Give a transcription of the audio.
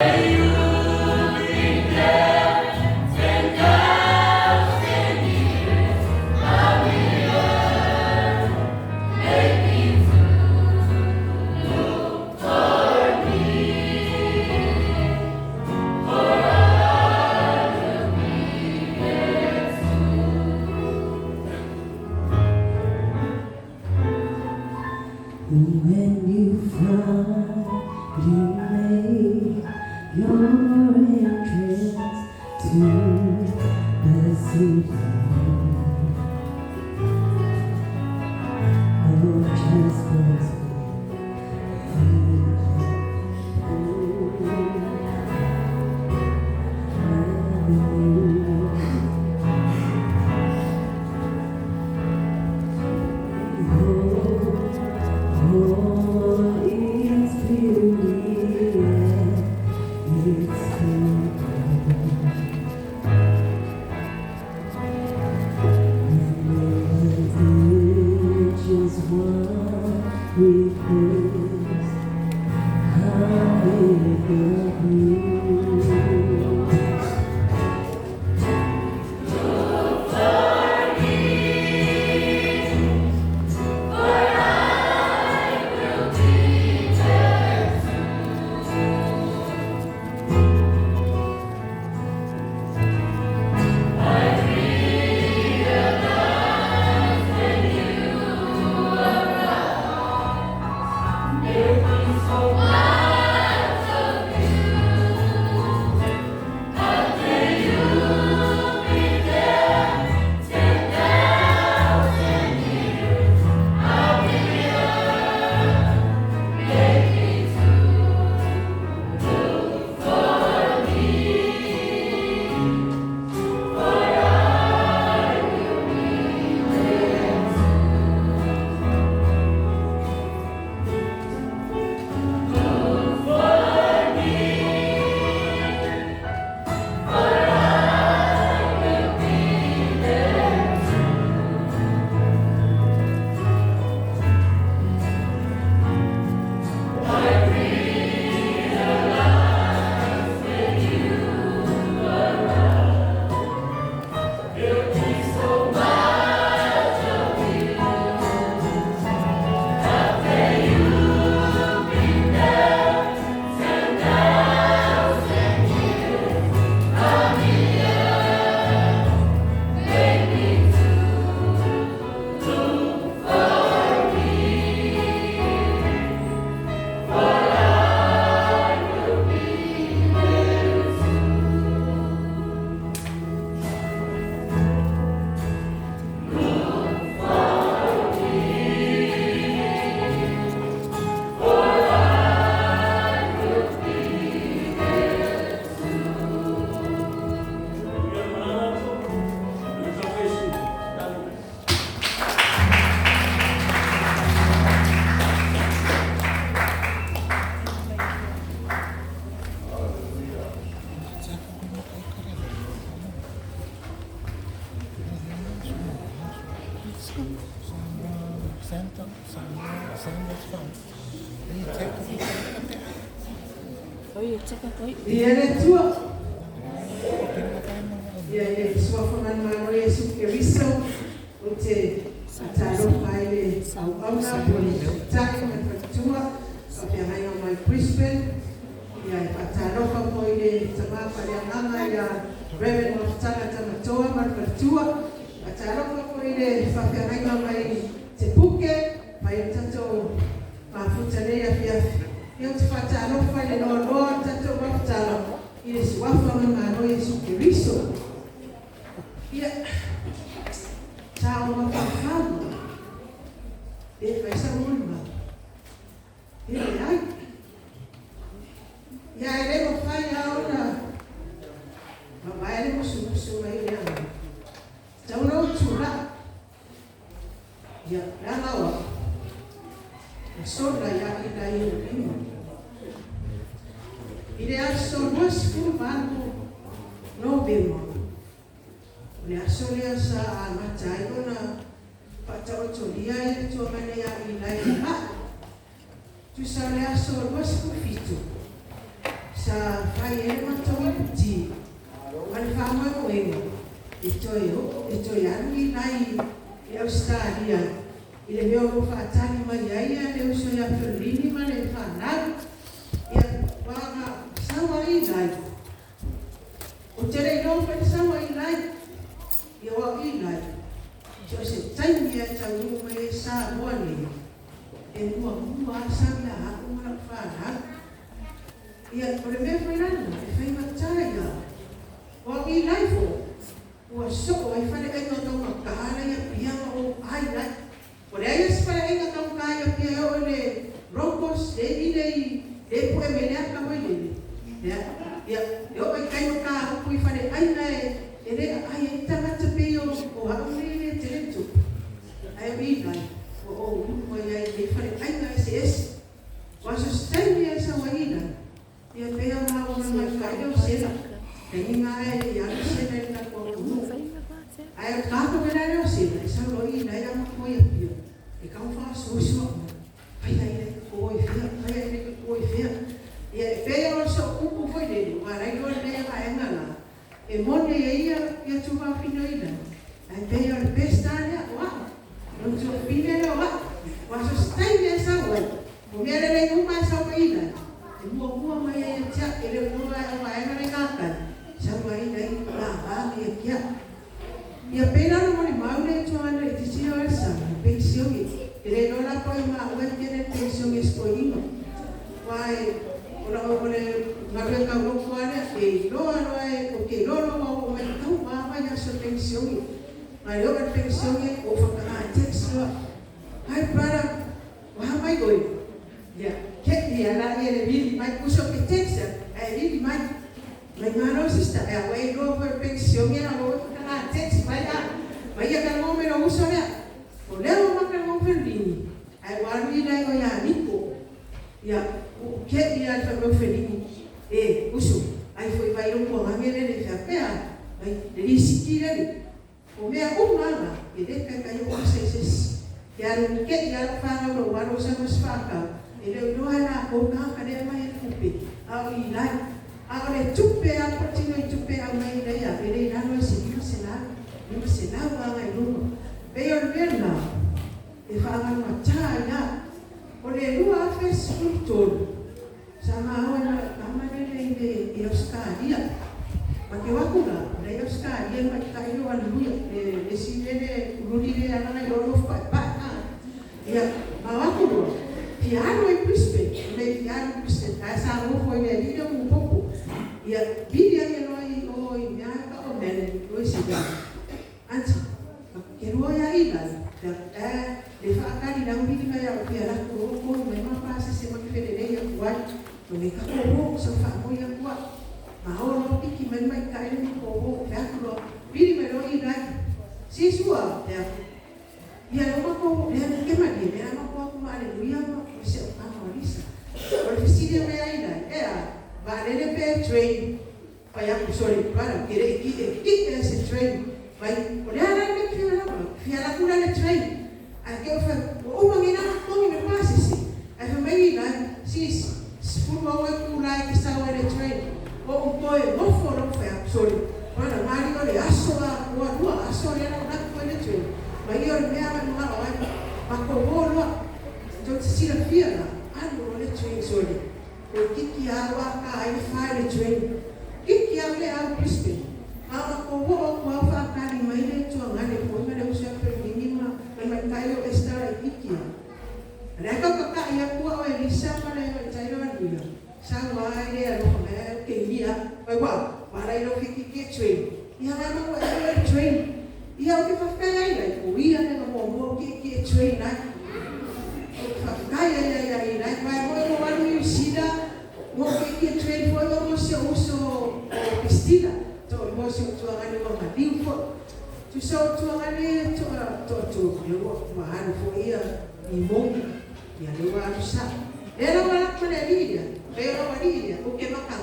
When you finally make your entrance to the city of Jasper's Avenue. Oh, it's beauty and it's beauty. Just one request, I'll make the blue. Ia le Atua, ia i le Suafa manumalo o Iesu Keriso, ou te faatalofa ai i le auauna po o le taitai ma le faletua, faafeagaiga mai Brisbane. Ia e faatalofa foi i le tama faaleagaga ia Reverend Mafutala Tamatoa ma le faletua. Faatalofa foi i le faafeagaiga mai Te Puke, mai o tatou mafuta nei afiafi. Ia ou te faatalofa i le loaloa o le tatou mafutala i le Suafa o le Malo Iesu Keriso. Ia, sa o mafaufau, pe fai sau molimau, pe leai. Ia e le mafai lava ona mavae le musumusu mai le agaga. Tatau ona ou tulai. Ia, leaga o au, na sola ia i nai ou lima. I le aso 28 Novema, o le aso lea sa amata ai ona faataotolia e le Atua mai ia Ilai le mai. Tusa o le aso 27, Sa fai ai le matou iputi ma le faamoemoega e toe oo e toe alu Ilai i Ausetalia i le mea o lo o faatali mai ai le uso ia Ferolini ma le fanau. Ia, aua na sau lava Ilai, ou te le iloa foi le sau a Ilai, ia aua o Ilai, so o se taimi lava e taunuu mai ai i Samoa nei, e muamua lava sau ia au ma lau fanau. Ia, o le mea foi la lena, e faigata ia, aua o Ilai foi, ua soo ai faleaiga taugata la e i Apia ma ou ai ai. Ua leai lava se faleaiga taugata i Apia e oo i le Locos, le i le i le pue mai le ata foi lele, ia, ia, e oo i tai mataupu i faleaiga e le aai ai tagata pei o au nei e le tele ni tupe. Ae o Ilai, ua ou ulu mai ai i nei faleaiga eseese. O aso se taimi lava e sau ai Ilai, ia pei ona maua mai kai lea o Sela. Taimi na e le i alu Sela i le tatou atunuu. Ae o le tagata foi la lea o Sela, e sau loa Ilai a matou i Apia, e tau faasoasoa mai, fai a Ilai toto i fea, fai a Ilai toto i fea. Ia e pei o se upu foi lele, ua ala ai loa lenei vaega la, e moni ai ia tuafafine o Ilai, ae pei o le best lava lea o au. O le tuafafine lea o au. Aua so o se taimi lava e sau ai, o mea lelei uma lava e sau mai Ilai, e muamua mai ai ia te au. E le o iloa o vaega la e i gatai, sau ai Ilai mama mai ia te au. Ia pei la ona molimau le tuaga laitiiti lea o Elsa, i le penisione. E le iloa la po o ai o maua e tele le penisione a si toeaina. Aua o le galuega tauloto lava lea, e iloa loa e, ou te iloa loa ua oo mai, e tau vaavaai i aso o le penisione. Ma e oo i le penisione, ou faataga text loa, "Hi brother, o a mai oe?" Ia, ke ia laia le vili mai, uso ke text ae vili mai. Mai malo sister, e a ua e iloa foi o le penisione a ua faataga text mai a. Mai ia talanoa mai lou uso lea. O lea ua ma talanoa ma Felini, ae ua alu Ilai o ia Niko. Ia, ua ke ia le fai mai o Felini, e uso, ai foi vai lou tuagage lele faapea, mai le lisiti lele. O mea uma lava, e le taitai oo asa i se isi. Ke alu ke ia lau fanau lou alo o sau ma se faatau, e le o iloa e latou tagata lea e aumai ai le tupe, a o Ilai. A o le tupe a po o le tino i tupe e aumai ai ia, e le i lalo ai se $500, $500 agai i luga. Pei o le mea lena, e faagalugatā ai lava. O le 2013, sa maua ai ma lau tama lele i Ausetalia. Ma te o atu la, o la e i Ausetalia le tamaitai lea o Aleluia, le isi lele ululi le ala ona iloa nofo paepae a. Ia, ma o atu loa, fia alu ai i Brisbane, fai mai fia alu i Brisbane, ae sa nofo ai le alii lea o Mupopo. Ia, vili ane loa i o i mea e tau o Melbourne, o Sydney. Aunty, ke lua ia Ilai, le faatali la vili mai au fia alu atu loa tonu mai ma pasese ma te felelei atu ai. No me kako o sa faamoi atu au. Ma o loa piki mai le maitai le ma ko o, fai atu loa, vili mai loa Ilai. Si sua, fai atu. Ia le matou, lea ke malie, lea matou atu ma Aleluia ma se o tama o Lisa. O le fesili mai a Ilai, e a, vaalele pe train? Fai atu, sorry, brother, ke le i ki e ki e se train. Mai, o lea la le mea fia lau, fia laku la le train. Ae ke o fai, ua uma nei la na totogi ma le pasese. Ae fai mai Ilai, sis, 10 au e tu la e te sau ai le train. O ou toe nofo lou fai atu, sorry, brother, mali o le aso a, ua lua aso lea la laku ai le train. Mai ia o le mea nga manao ai, ma kou o loa. Tou te silafia la, alu loa le train, sorry. O kiki a ua ka ai le fa le train. Kiki au le au Brisbane. A o matou oo atu au faatali mai le tuagane foi ma le uso ia Ferolini ma le maitai o Esther laitiiti a. A lea tau tatai atu au e Lisa ma le maitai o Aluia, sau lava e le alofa mai ae ou te inia au. Vai ua, ua ala i lou fia kiki e train. Ia la matou e alu e train. Ia ou te faafetai ai lai, o ia lea na muamua ou kiekie e train ai. Ou te faafetai ai ai ai lai, vai foi ou alu i Niu Sila, ua ou kiekie e train foi ona o si ou uso o Christina, toalua o si ou tuagane ua maliu foi. Tusa o tuagane ia toatolu, ia ua alu foi ia i moni, ia lea ua alu sao. Lea la ua alu atu ma le alii lea, pei o lau alii lea, ou te mataga.